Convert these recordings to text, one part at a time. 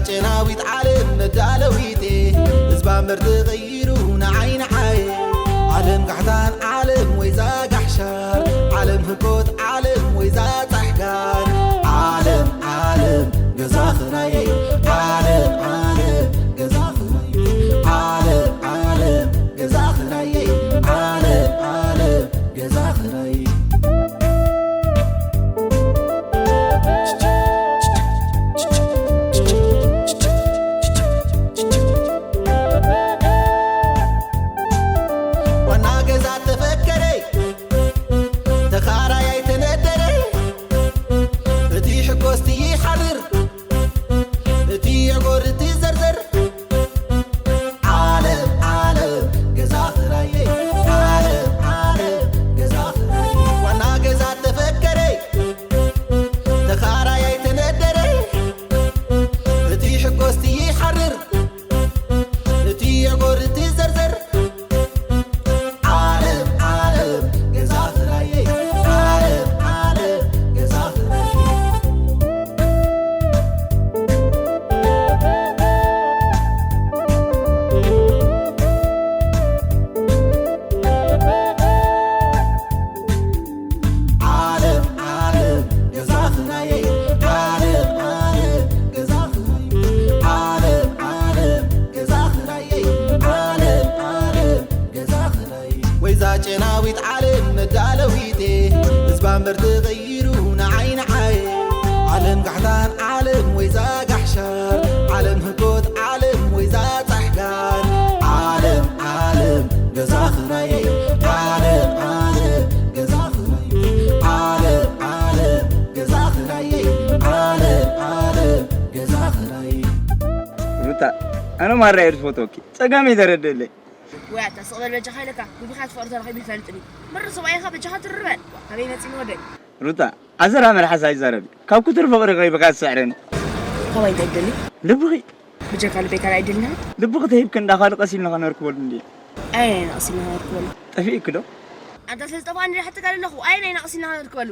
ጨናዊት ዓለም መዳለዊቴ፣ ህዝባ እምበር ተቐይሩ ንዓይ ንዓይ። ዓለም ጋሕታን ዓለም ወይዛ ጋሕሻር፣ ዓለም ህኮት ዓለም ወይዛ ጻሕጋር። ዓለም ዓለም ገዛ ኽራየይ፣ ዓለም ዓለም ገዛ ኽራየይ፣ ዓለም ዓለም ገዛ ኽራየይ፣ ዓለም ዓለም ገዛ ኽራየይ። ዋና ገዛ ተፈከረ፣ ተኻራያይ ተነደረ፣ እቲ ሕጎስቲ ይሓርር፣ እቲ የጎር እቲ ዘርዘር። ዓለም ዓለም ገዛ ኽራየ፣ ዓለም ዓለም ገዛ ኽራየ። ዋና ገዛ ተፈከረ፣ ተኻራያይ ተነደረ፣ እቲ ሕጎስቲ ይሓርር፣ እቲ የጎር እቲ ዘርዘር። ዓለም ዓለም ገዛ ኽራየ፣ ዓለም ዓለም ገዛ ኽራየ። ዓለም ዓለም ገዛ ኽራየ፣ ዓለም ዓለም ገዛ ኽራየ፣ ዓለም ዓለም ገዛ ኽራየ፣ ዓለም ዓለም ገዛ ኽራየ። ወይዛ ጨናዊት ዓለም መዳለዊቴ፣ ህዝባ እምበር ተቐይሩ ንዓይ ንዓይ። ዓለም ጋሕታን ዓለም ወይዛ ጋሕሻር፣ ዓለም ህኮት ዓለም ወይዛ ጻሕጋር። ዓለም ዓለም ገዛ ኽራየ፣ ዓለም ዓለም ገዛ ኽራየ፣ ዓለም ዓለም ገዛ ኽራየ፣ ዓለም ዓለም ገዛ ኽራየ። ሩታ፣ ኣነ ማራ እየ ዝፈትወኪ። ጸጋመይ ተረደለይ። ወይ ኣታ ስቕ በል በጃኻ ኢለካ፣ ብብኻ ትፈቕዶ ተረኺቡ ይፈልጥኒ። ምር ሰብኣይኻ በጃኻ ትርር በል። ካበይ መጺኒ ወደይ? ሩታ፣ ዓዘራ መልሓስ ኣይዛረቢ። ካብ ክቱር ፍቕሪ ከይብካ ትስዕረኒ። ካባይ እንታይ ትደሊ? ልብኺ። ብጀካ ልበይ ካልእ ኣይደልናን። ልብኺ ተሂብኪ እንዳ ካልእ ቀስ ኢልና ከነርክበሉ እንዴ? ኣየናይ ናቕስ ኢልና ከነርክበሉ? ጠፊእኪ ዶ? ኣንታ ስለ ዝጠፍኣኒ ድሓ ትጋል ኣለኹ። ኣየናይ ናቕስ ኢልና ከነርክበሉ?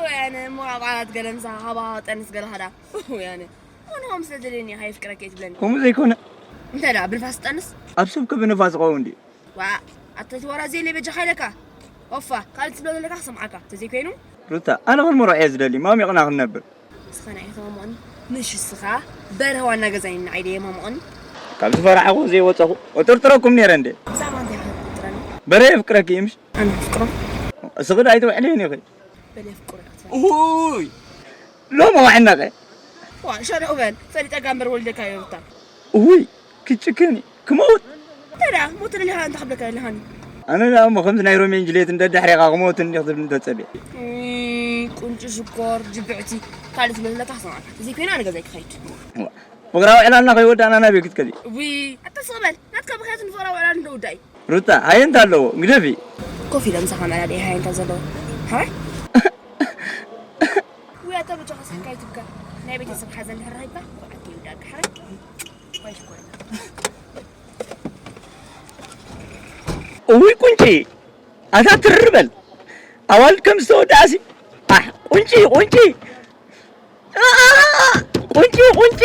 ወያነ፣ እሞ ኣብ ዓራት ገለ ምሳኻ ሃባ ጠንስ ገለ ኸዳ። ወያነ፣ ኣነ ከምኡ ስለ ደልየኒ ኢኻ የፍቅረኪ እየ ትብለኒ። ከምኡ ዘይኮነ። እንታይ ደኣ፣ ብንፋስ ትጠንስ? ኣብ ሰብ ከ ብንፋስ ይኸውን ድዩ? ዋእ፣ ኣታ እቲ ወራዘየለይ በጃኻ ኢለካ። ኦፋ፣ ካልእ ትብሎ ዘለካ ክሰምዓካ። እንተዘይኮይኑ? ሩታ፣ ኣነ ክንምርዖ እየ ዝደሊ፣ ማሚቕና ክንነብር። ንስኻ ንዓይ ተማምቕኒ። ምሽ እስኻ በርሀ ዋና ገዛይ ንዓይ ደየማምቕኒ። ካብ ዝፈራሕኹ ዘይወጸኹ፣ እጥርጥረኩም ነይረ እንዴ? ብዛዕባ እንታይ ኢኻ ትጥርጥረኒ? በርሀ የፍቅረኪ እዩ ምሽ? ኣነ ኣፍቅሮ? እስኺ ዶ ኣይትውዕልዮን ኢኺ? በል የፍቅሮ ኢኻ ትፈልጥ። ኡይ! ሎሚ ዋዕነቐ። ዋ፣ ሸረው በል። ፈሊጠካ እምበር ወሊደካ እየ ሩታ። ኡይ! ክጭክን እዩ። ክመውት። እንታይ ደኣ፣ ሞት ደሊኻ እንታይ ክብለካ ደሊኻኒ? ኣነ ደኣ እሞ ከምቲ ናይ ሮሜን ጁልየት እንደ ድሕሬኻ ክመውት እንዲኽ ትብል እንተጸብየ። ኡይ፣ ቁንጪ ሽኮር፣ ጅብዕቲ፣ ካልእ ትብሎ ዘለካ ክሰምዓካ። እዚ ኮይና ኣነ ገዛይ ክኸይድ። ፍቕራዊ ዕላልና ከይወዳእና ናበይ ክትከዲ? ዊ፣ ኣታ ስቕ በል። ናትካ ምኽንያት ንፍቕራዊ ዕላል እንደ ውዳእ እዩ። ሩታ፣ ሃየንታ ኣለዎ፣ ግደፊ። ኮፍ ኢለ ምሳኻ መላልየ ሃየንታ ዘለዎ። ሓባይ? ዊ፣ ኣታ በጃኻ ስሕካ ይትብካ። ናይ ቤተሰብ ሓዘን ድሕር ረኺብካ፣ ብዓዲ ይውዳእካ። ሓባይ? እውይ ቁንጪ፣ ኣታ ትርር በል። ኣዋልድ ከም ዝተወድኣሲ፣ ኣሕ፣ ቁንጪ፣ ቁንጪ። ኣኣ፣ ቁንጪ፣ ቁንጪ።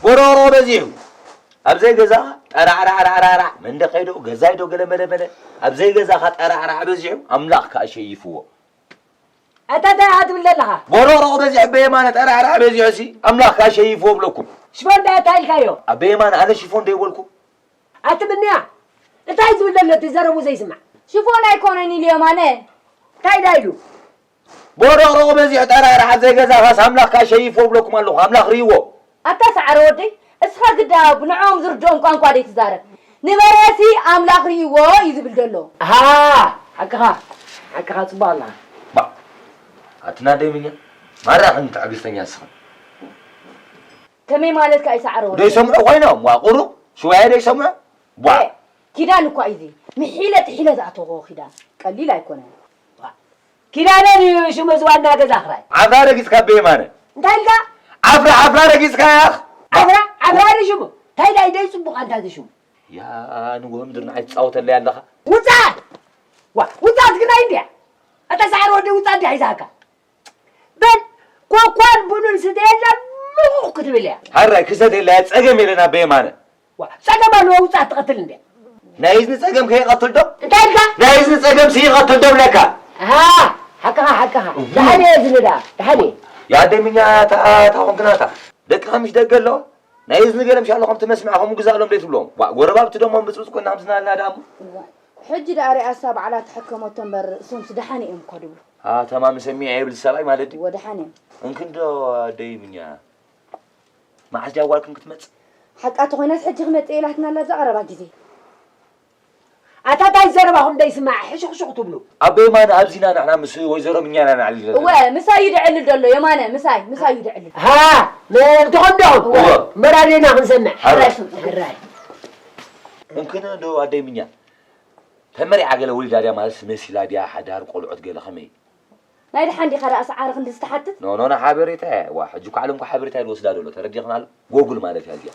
ቦሮሮ በዚሑ። ኣብ ዘይገዛኻ ጠራዕራዕራዕራዕ፣ መንደ ከይዶ፣ ገዛይ ዶ ገለ መለ መለ። ኣብ ዘይገዛኻ ጠራዕራዕ በዚሑ፣ ኣምላኽ ከኣ ሸይፍዎ። ኣታ እንታይ ኢኻ ትብል ዘለኻ? ቦሮሮ በዚሑ በየማነ ጠራዕራዕ በዚሑ ሲ፣ ኣምላኽ ከኣ ሸይፍዎ ብለኩም። ሽፎን እንታይ ኢልካዮ? ኣብ በየማነ ኣነ ሽፎን ደይበልኩ። ኣቲ ምንያ፣ እንታይ ዝብል ዘሎ እቲ ዘረቡ ዘይስማዕ? ሽፎን ኣይኮነን ኢሉ የማነ። እንታይ ዳ ኢሉ? ቦሮቕሮቕ በዚሑ ጠራራሕ ኣብ ዘይገዛኻስ ኣምላኽ ከኣ ሸይፎ እብለኩም ኣለኹ፣ ኣምላኽ ርእይዎ። ኣታ ሰዓረ ወደይ፣ እስኻ ግዳ ብንዕኦም ዝርድኦም ቋንቋ ደይ ትዛረብ። ንበረሲ ኣምላኽ ርእይዎ እዩ ዝብል ዘሎ። ኣሃ፣ ሓቅኻ፣ ሓቅኻ ጽቡቕ ኣለኻ። ባ፣ ኣቲ ናደይ ምኛ፣ ማራ ከም ትዕግስተኛ እስኻ። ከመይ ማለትካ እዩ ሰዓረ ወደይ? ደይሰምዑ ኮይኖም፣ ዋ ቁሩብ፣ ሽዋየ ደይሰምዑ? ቧ። ኤ፣ ኪዳን እኳ እዩ እዚ። ምሒለ ትሒለ ዝኣተዎ ኪዳን። ቀሊል ኣይኮነን። ዋ። ኪዳነ ድዩ ሽሙ እዚ ዋና ገዛ ክራይ? ዓፍራ ረጊጽካ በየማነ። እንታይ ኢልካ? ዓፍራ፣ ዓፍራ ረጊጽካ ያኽ። ዓፍራ፣ ዓፍራ ድዩ ሽሙ? እንታይ ዳይ ደይ ጽቡቕ ኣንታ እዚ ሽሙ? ያ ንጎ ምድር ንዓይ ትጻወተለይ ኣለኻ። ውጻእ! ዋ፣ ውጻእ ትግናይ እንድያ። ኣታ ሰዓር ወዲ ውጻእ እንድያ ሒዛካ። በል፣ ኮኳን ቡንን ስተ የለ ምኹኽ ክትብል እያ። ሃራይ ክሰት የለ ጸገም የለን ኣበ የማነ። ዋ፣ ጸገም ኣለዎ ውጻእ ትቐትል እንድያ። ናይ እዝኒ ጸገም ከይቐትል ዶ? እንታይ ኢልካ? ናይ እዝኒ ጸገም ስይቐትል ዶ ብለካ? ኣሃ፣ ሓቅኻ፣ ሓቅኻ። እሁ። ደሓን እየ እዝኒ ደኣ፣ ደሓን እየ። ያ ደምኛ እታ፣ እታ ኾንክና እታ። ደቅኻ ምሽ ደገ ኣለዋ? ናይ እዝኒ ገለ ምሽ ኣሎ፣ ከም ትመስምዕ፣ ከምኡ ግዛእሎም ደይ ትብሎም። ዋ፣ ጎረባብቲ ደሞ ብጽብጽ ኮይና ከም ዝናልና ደኣ እሞ። እዋ፣ ሕጂ ደኣ ሪኣሳ ባዕላ ተሐከመቶ እምበር፣ እሶምስ ደሓን እዮም እኮ ድብሉ። ኣ፣ ተማም ሰሚዐ የብል ሰብኣይ ማለት ድዩ? እወ፣ ደሓን እዮም። እንክንዶ ደይምኛ። መዓስ ድያ ጓልኩም ክትመጽእ? ሓቃ ተኾይናስ ሕጂ ክመጽእ ኢላትና ኣላ ኣብዛ ቀረባ ግዜ። ኣታ ታይ ዘረባኹም ደይስማዕ ሕሹኽሹኽ ትብሉ? ኣቦ የማነ ኣብዚና ንሕና ምስ ወይዘሮ ምኛና ንዓሊ ዘለና። እወ፣ ምሳይ እዩ ድዕልል ዘሎ፣ የማነ፣ ምሳይ፣ ምሳይ እዩ ድዕልል። ሃ፣ ንድኹም ዲኹም? እወ። እምበር ኣዴና ክንሰምዕ። ሓራይ። ሕራይ። እንክነ ዶ ኣደይ ምኛ? ተመሪዓ ገለ ወሊዳ ድያ ማለት መሲላ ድያ ሓዳር ቆልዑት ገለ ከመይ? ናይ ደሓን ዲኻ ደኣ ሰዓሪ ክንድዚ ትሓትት? ኖ፣ ኖ፣ ኖ፣ ሓበሬታ እያ። ዋ፣ ሕጂ እኮ ዓለም እኮ ሓበሬታ እያ ዝወስዳ ዘሎ። ተረዲኽና ኣሎ? ጎግል ማለት እያ እዚኣ።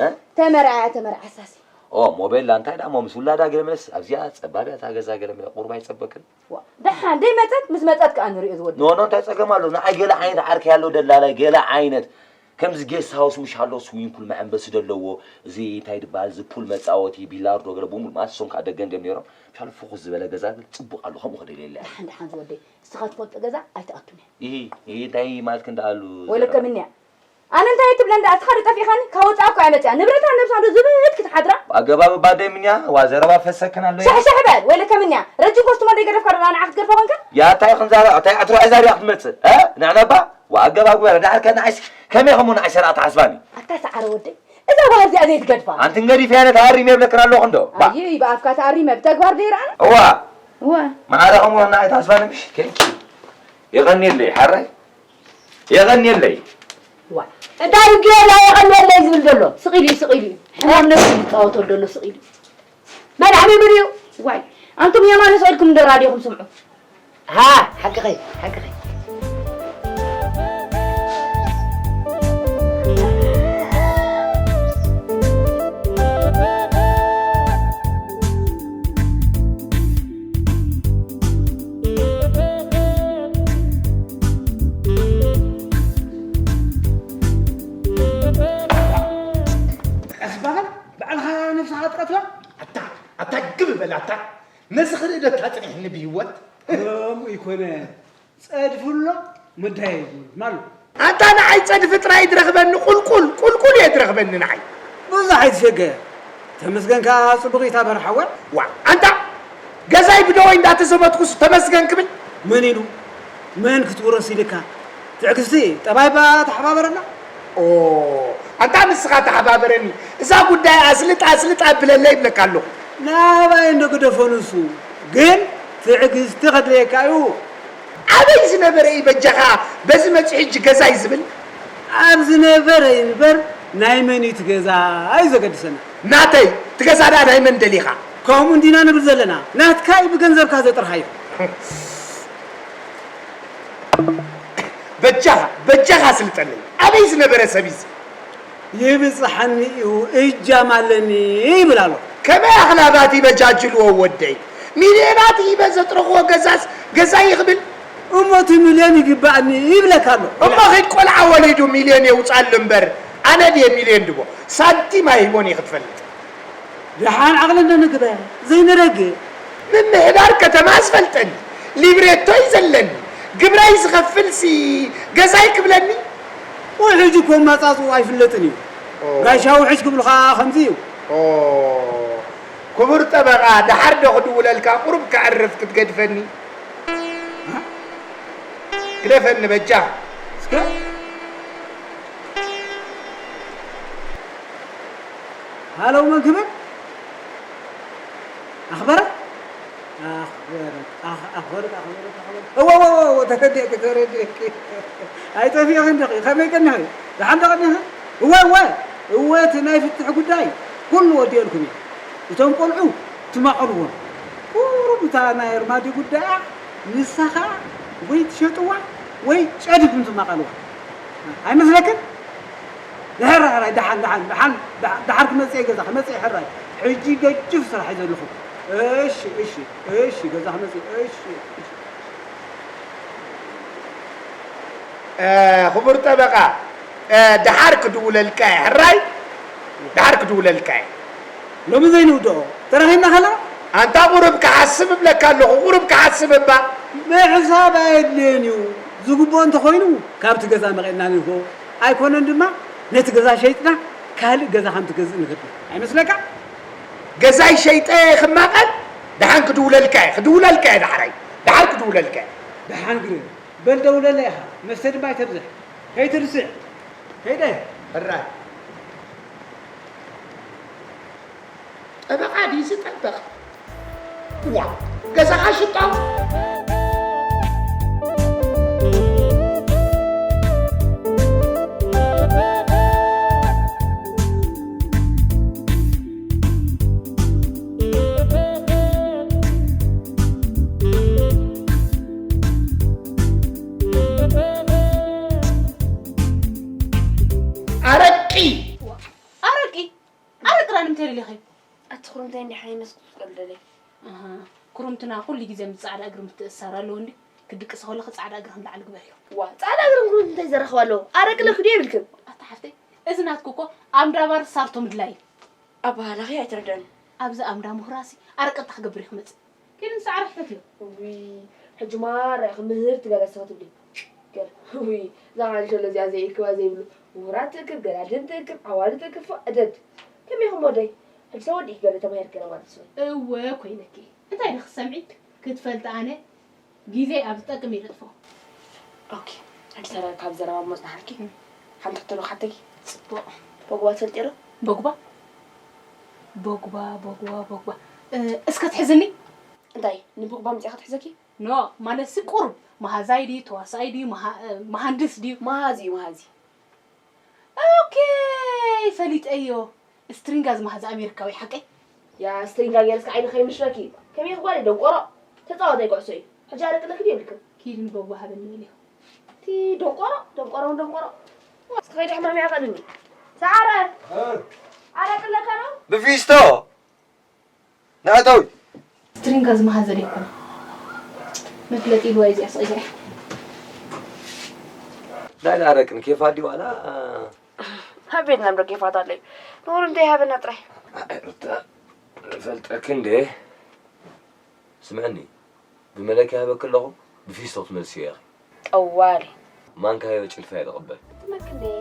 እ? ተመርዓ እያ፣ ተመርዓ ሳሲ። ኦ፣ ሞቤላ እንታይ ደኣ እሞ ምስ ውላዳ ገለ መለስ ኣብዚኣ ጸባብ እያ እታ ገዛ ገለ መለ ቁሩብ ኣይጸበክን? ዋ፣ ደሓን ደይመጸት፣ ምስ መጸት ከኣ ንሪኦ ዝወዲ። ኖ፣ ኖ፣ እንታይ ጸገም ኣሎ? ንዓይ ገለ ዓይነት ዓርከይ ኣሎ ደላላይ፣ ገለ ዓይነት ከምዚ ጌስት ሃውስ ምሽ ኣሎ፣ ስዊሚንግ ፑል መሐንበሲ ዘለዎ፣ እዚ እንታይ ድበሃል፣ እዚ ፑል መጻወቲ፣ ቢላርዶ ገለ ብምሉእ ማለት እሶም ከኣ ደገ እንድዮም ነይሮም። ምሻሉ ፍኹስ ዝበለ ገዛ ግን ጽቡቕ ኣሎ፣ ከምኡ ክደልየላ እየ። ደሓን፣ ደሓን ዝወደይ፣ ንስኻ ትፈልጦ ገዛ ኣይትኣቱን እያ። ይሂ፣ ይሂ፣ እንታይ ማለት ክንደኣሉ ወይለከ ዘረባ? ምንያ? ኣነ እንታይ ትብለን ደኣ? እስኻ ዶ ጠፊእኻኒ? ካብ ወጻእ እኮ እያ መጺኣ። ንብረታ ነብሳ ዶ ዝብት ክትሓድራ? ኣገባብ ባደይ ምንያ፣ ዋ ዘረባ ፈሰክን ኣሎ። ሸሕ፣ ሸሕ በል፣ ወይለከ ምንያ? ረጅም ኮስትሞ ደይ ገደፍካ ዶ ንዓ ክትገድፋ ኮንካ? ያ እንታይ ክንዛረብ፣ እንታይ ዕትሮ ሒዛ ድያ ክትመጽእ? እ? ንዕነባ? ዋ ኣገባብ ግበረ፣ ድሓር ከ ንዓይስ ከመይ ከምኡ ንዓይ ሰራቕ ትሓስባኒ? ኣታ ሰዓረ ወደይ፣ እዛ ጓል እዚኣ ዘይትገድፋ። ኣንቲ እንገዲፍ ያለ ተኣሪም የብለክን ኣለኹ እንዶ። ባ። ኣይ፣ ብኣፍካ ተኣሪመ፣ ብተግባር ደይረኣና? እዋ። እዋ። ማዕረ ከምኡ ንዓይ ትሓስባኒ ምሽ? ቴንኪ። የቐንየለይ፣ ሓራይ። የቐንየለይ። ዋ፣ እንታይ እዩ ጌላ የቐንየለይ ዝብል ዘሎ? ስቕ ኢሉ እዩ፣ ስቕ ኢሉ እዩ። ሕማም ነብሱ እዩ ዝጻወተሉ ዘሎ፣ ስቕ ኢሉ እዩ። መን ሓሚሙኒ እዩ? ዋይ፣ ኣንቱም የማነ ስቕ ኢልኩም እንዶ ራድዮኹም ስምዑ። ሃ፣ ሓቅኺ፣ ሓቅኺ። ቀስ በል፣ ባዕልኻ ነብስኻ ትቐትላ? ኣታ፣ ኣታ ግብ በል ኣታ። ነዚ ክርኢ ዶ ኣታ ጽኒሕኒ ብህይወት? ከምኡ ይኮነ። ጸድፊ ኣሎ፣ መዳይ ይብሉ ማሉ። ኣንታ ንዓይ ጸድፊ ጥራይ ድረኽበኒ፣ ቁልቁል፣ ቁልቁል እየ ድረኽበኒ ንዓይ። ብዙሕ ኣይትሸገር። ተመስገን ከኣ ጽቡቕ እዩ ታበር ሓወይ። ዋ፣ ኣንታ ገዛይ ብደወይ እንዳተዘመትኩስ ተመስገን ክብል? መን ኢሉ? መን ክትውረስ ኢልካ? ትዕግስቲ፣ ጠባይ እባ ተሓባበረና። ኦ፣ ኣንታ ንስኻ ተሓባበረኒ። እዛ ጉዳይ ኣስልጥ፣ ኣስልጥ ኣብለለይ ይብለካ ኣለኹ። ናባይ እንዶ ግደፎ ንሱ። ግን ትዕግስቲ ከድልየካ እዩ። ኣበይ ዝነበረ እዩ በጃኻ በዚ መጺኡ ሕጂ ገዛይ ዝብል? ኣብ ዝነበረ ይንበር ናይ መን እዩ እቲ ገዛ እዩ ዘገድሰና። ናተይ፣ እቲ ገዛ ደኣ ናይ መን ደሊኻ? ከምኡ እንዲና ንብል ዘለና። ናትካ እዩ ብገንዘብካ ዘጥርኻዮ። በጃኻ፣ በጃኻ ስልጠነይ። ኣበይ ዝነበረ ሰብ እዩ እዚ? ይብጽሓኒ እዩ፣ እጃም ኣለኒ ይብል ኣሎ። ከመይ ኣኽላባት ይበጃጅልዎ ወደይ? ሚልዮናት ሂበ ዘጥረኽዎ ገዛስ ገዛይ ክብል? እሞ እቲ ሚልዮን ይግባእኒ ይብለካ ኣሎ። እሞ ኺድ ቆልዓ ወሊዱ ሚልዮን የውጻሉ እምበር፣ ኣነ ድየ ሚልዮን ድቦ ሳንቲም ኣይህቦን እየ ክትፈልጥ። ደሓን ዓቕሊ እንዶ ንግበር ዘይንረግእ። ምምሕዳር ከተማ ዝፈልጠኒ፣ ሊብሬቶ እዩ ዘለኒ፣ ግብራይ ዝኸፍል ሲ ገዛይ ክብለኒ። ውሕጅ እኮ መጻጽኡ ኣይፍለጥን እዩ። ጋሻ ውሕጅ ክብሉ ከዓ ከምዚ እዩ። ክቡር ጠበቓ፣ ደሓር ዶ ክድውለልካ ቁሩብ ከዕርፍ ክትገድፈኒ? ግደፈኒ በጃ። እስከ ሃለው መን ክብል ኣኽበረ ኣኽበረት ኣኽ- ኣኽበረት ኣኽበረት ኣኽበረት እወ እወ እወ እወ ተረዲእኪ ተረዲእኪ ኣይጠፊእኽን ዲኺ ከመይ ቀኒኺ ደሓን ዶ ቀኒኺ እወ እወ እወ እቲ ናይ ፍትሒ ጉዳይ ኩሉ ወዲኦልኩም እየ እቶም ቆልዑ ትማቐልዎም ቁሩብ እታ ናይ ኣርማዲ ጉዳያ ንሳ ኸዓ ወይ ትሸጥዋ ወይ ጨዲድኩም ትማቐልዋ ኣይመስለክን ሕራይ ሕራይ ደሓን ደሓን ደሓን ደሓር ክመፅእ ገዛ ክመፅእ ሕራይ ሕጂ ገጅፍ ስራሕ እዩ ዘለኹ እሺ እሺ እሺ ገዛ ክመፅእ እሺ ክቡር ጠበቃ ደሓር ክድውለልካ እየ ሕራይ ደሓር ክድውለልካ እየ ሎሚ ዘይንውድኦ ተራኺብና ከለና ኣንታ ቁሩብ ክሓስብ እብለካ ኣለኹ ቁሩብ ክሓስብ እባ ምሕሳብ ኣየድልየን እዩ ዝግብኦ እንተኾይኑ ካብቲ ገዛ መቒልና ንህቦ ኣይኮነን ድማ ነቲ ገዛ ሸይጥና ካልእ ገዛ ከም ትገዝእ ንገብር ኣይመስለካ? ገዛይ ሸይጠ ክማቐል ደሓን ክድውለልካ እየ ክድውለልካ እየ ዳሕራይ ደሓር ክድውለልካ እየ ደሓን ግርም በል ደውለለ ኢኻ መስተ ድማ ኣይተብዝሕ ከይትርስዕ ከይደ ሕራይ ጠበቓ ድዩ ዝጠበቕ? ዋ ገዛኻ ሽጦ ኣረቂ ኣረቂ ኣረቂ ዳኣ ንምንታይ ደሊኺ? ኣቲ ኩርምታይ እንዲሕ ኣይመስኩ ክትቀልደለይ። ኣሃ ኩርምትና ኩሉ ግዜ ምስ ጻዕዳ እግሪ ምትእስሳር ኣለዎ እንዲ ክድቅሲ ከለኺ ጻዕዳ እግርኺ ንላዕሊ ግበርዮ። ዋእ ጻዕዳ እግርን ኩርምትን እንታይ ዘራኽብ ኣለዎ? ኣረቂ ለኪ ድዩ የብልክን? ኣታ ሓፍተይ እዚ ናትኪ እኮ ኣምዳባር ሳርቶ ምድላይ እዩ። ኣበሃህላኺ ኣይትርድእን። ኣብዚ ኣምዳ ምሁራሲ ኣረቂ እንታይ ክገብር እዩ ክመጽእ? ኪዲ ንሳዕ ርሕተት እዩ። እውይ ሕጂ ማራ ኢኺ ምህርቲ ገለ እስኺ ትብሊ። ገለ እውይ እዛ ዓንሸሎ እዚኣ ዘይእክባ ዘይብሉ ምሁራት ትእክብ ገላድን ትእክብ ዓዋዲ ትእክብ ፎእ እደድ ከመይ ኢኺ ሞደይ ሕጂ ተወዲእኪ ገለ ተማሂርኪ ገለ ማለት ወይ። እወ ኮይነኪ እንታይ ዶ ክትሰምዒ ክትፈልጢ ኣነ ግዜይ ኣብ ዝጠቅም እየ ዘጥፍኦ። ኦኬ ሕጂ ተረጋጊ ካብ ዘረባ ምወጽና ሓልኪ ሓንቲ ሕቶ ዶ ክሓተኪ። ጽቡቕ። ፖግባ ትፈልጥዮ ዶ? ቦግባ ቦግባ ቦግባ ቦግባ እስከ ትሕዝኒ። እንታይ ንቦግባ ኣምጺኣ ክትሕዘኪ? ኖእ ማለትሲ ቁሩብ መሃዛይ ድዩ ተዋሳኣይ ድዩ መሃንድስ ድዩ? መሃዚ እዩ መሃዚ። ኦኬ ፈሊጠዮ። ስትሪንጋ እዚ መሃዚ ኣሜሪካዊ ሓቀይ? ያ ስትሪንጋ ገይረስኪ ዓይኒ ከይምሽረኪ ከመይ ክጓል እዩ ደንቆሮ ተጻወታይ ኩዕሶ እዩ ሕጂ ኣረቂ ኣለኪ ድዩ የብልክን? ኪዲ ንቦግባ ሃበኒ በልዮ። እቲ ደንቆሮ ደንቆሮ ውን ደንቆሮ እስኪ ከይዲ ሕማም ያቐልኒ ሰዓረ ኣረቂ ኣለካ ዶ? ብፊስቶ ንኣታዊ ስትሪንጋ ዝመሃዘ ደይኮነ መፍለጢ ኢልዋ እዚኣ ስቕ ኢለ ናይ ዳረቅን ኬፋ ድዩ ዋላ ሃቤት ናምዶ ኬፋት ኣለዩ ንኹሉ እንታይ ሃበና ጥራይ ሩታ ፈልጠኪ እንዴ ስምዕኒ ብመለኪ ሃበኪ ኣለኹ ብፊስቶ ክትመልስዮ ኢኺ ጠዋሊ ማንካዮ ጭልፋዮ ዝቕበል። ትመክንደየ።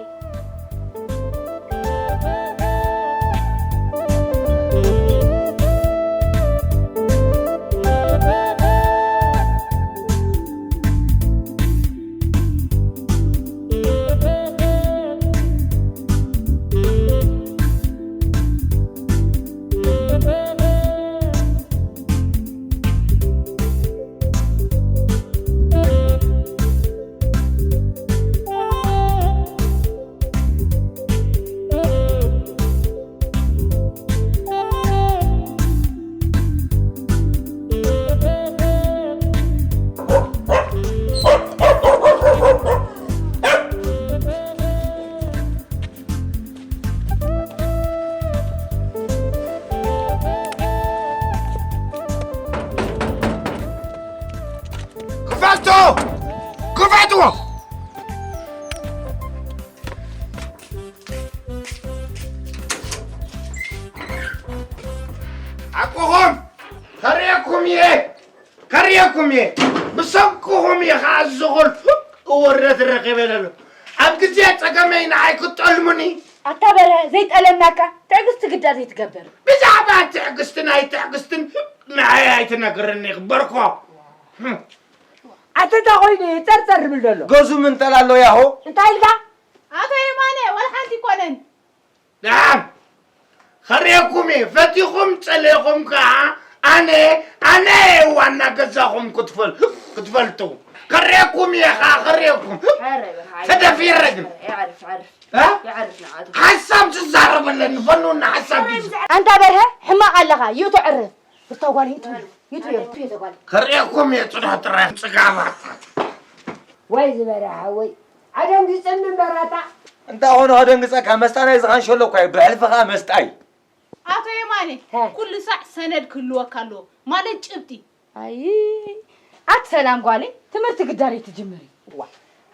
ሓቅኹም ከርእየኩም እየ፣ ከርእየኩም እየ። ብሰንክኹም እየ ከዓ እዚ ኹሉ ወረት ረኺበ ዘሎ። ኣብ ግዜ ጸገመይ ንዓይ ክትጠልሙኒ? ኣታ በርሀ፣ ዘይጠለምናካ ትዕግስቲ ግዳ ዘይትገብር። ብዛዕባ ትዕግስትን ኣይትዕግስትን ንዓይ ኣይትነግርኒ ክበርኮ። ኣቲ እንታይ ኮይኑ እዩ ጸርጸር ዝብል ዘሎ? ገዙ ምንጠል ኣሎ ያሆ። እንታይ ኢልካ? ኣቶ የማነ፣ ዋላ ሓንቲ ኣይኮነን። ደሓን፣ ከርእየኩም እየ። ፈቲኹም ጸሊእኹም ከኣ ኣነ፣ ኣነ እየ ዋና ገዛኹም ክትፈል-፣ ክትፈልጡ። ከርእየኩም እየ ከኣ፣ ከርእየኩም። ተደፊረ ግን። የዕርፍ፣ የዕርፍ። እ? የዕርፍ ንዓቱ። ሓሳብ ትዛረብ ኣለኒ፣ ፈኑና ሓሳብ ትዝ-፣ ኣንታ በርሀ፣ ሕማቕ ኣለኻ። ይእቶ ዕርፍ። ብርታ ጓል ይእቶ፣ ይእቶ፣ ይእቶ፣ ይእቶ ጓል። ከርእየኩም እየ ጽንሖ ጥራይ ጽጋባታት። ወይ ዝበርሀ ሓወይ፣ ኣደንጊጽኒ እምበር ኣታ። እንታይ ኾነ ከደንግጸካ? መስጣ ናይ ዝኻን ሸሎ እኳ እዩ፣ ብሕልፊ ኸኣ መስጣ እዩ። ኣቶ የማነ፣ ሀ። ኩሉ ሳዕ ሰነድ ክህልወካ ኣለዎ፣ ማለት ጭብጢ። ኣይ፣ ኣቲ ሰላም ጓለይ፣ ትምህርቲ ግዳለይ ትጅምሪ። ዋ፣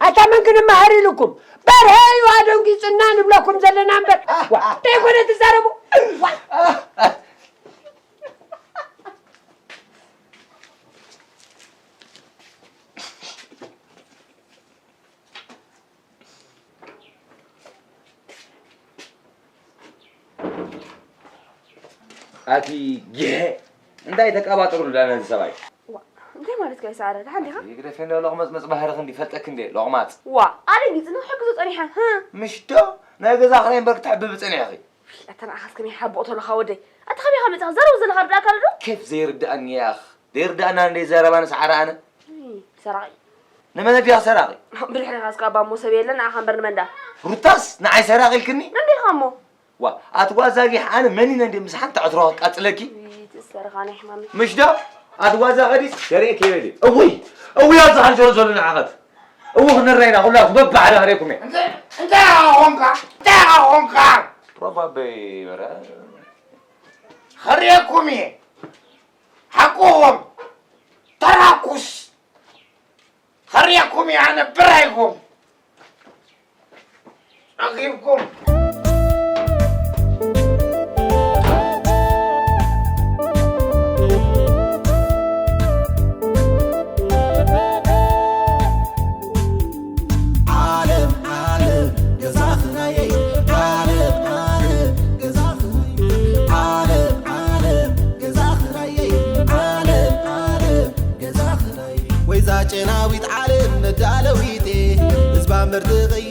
ኣታ መን ክንመሃር ኢልኩም? በርሀ እዩ ኣደንጊጽና ንብለኩም ዘለና እምበር። ዋ፣ እንታይ ኮነ ትዛረቡ? ዋ። ኣቲ ጊሐ፣ እንታይ ተቀባጥሩ እንዳ ነዚ ሰብኣይ? ዋ፣ እንታይ ማለትካ እዩ ሰዓረ? ደሓን ዲኻ? ይግደፈኒ ሎቕመጽመጽ ባህርኺ እንዲ ፈልጠኪ እንደ ሎቕማጽ። ዋ፣ ኣደንጊጽኒ ክሕግዞ ጸኒሐ፣ ህ? ምሽ ዶ? ናይ ገዛ ክራይ እምበር ክትሕብቢ ጸኒሕኺ። ኣታ ንዓኻስ ከመይ ሓቦቕ ተለኻ ወደይ? ኣታ ከመይ ኢኻ መጺኻ? ዘረባ ዘለኻ ርዳእካ ኣሎ ዶ? ኬፍ ዘይርድኣኒ እያ ኣኽ። ዘይርድኣና እንደ ዘረባ ንሰዓረ ኣነ። እይ፣ ሰራቒ። ንመን ኣዲኻ ሰራቒ? ብድሕሪኻ እስካ ኣባ እሞ ሰብ የለን፣ ንዓኻ እምበር ንመንዳ? ሩታስ ንዓይ ሰራቒ ኢልክኒ? መን ዲኻ እሞ? ዋ፣ ኣቲ ጓዛጊሕ ኣነ መን ኢነ እንደ ምስ ሓንቲ ዕትሮ ከቃጽለኪ? እይ፣ ትእሰር ኻነ ሕማሚ። ምሽ ዶ? ኣቲ ጓዛ ኸዲስ ሸሪኤ ከይበል። እውይ፣ እውይ፣ ኣብዚ ሓንሸሮ ዘሎ ንዓኸት። እው፣ ክንረይና ኩላቱ በብሓደ ክሬኩም እየ። እንተ-፣ እንታይ ኾንካ? እንታይ ኾንካ? ፕሮባበይ በረ። ኸርእየኩም እየ። ሓቅኹም። ተራኩስ። ኸርእየኩም እየ ኣነ ብራይኩም። ጸጊብኩም። ዓለም፣ ዓለም፣ ገዛ ኽራየይ። ዓለም፣ ዓለም፣ ገዛ ኽራየይ። ዓለም፣ ዓለም፣ ገዛ ኽራየይ። ዓለም፣ ዓለም፣ ገዛ ኽራየይ። ወይዛ ጨናዊት ዓለም መዳለዊቴ፣ ህዝባ ምርትኸይ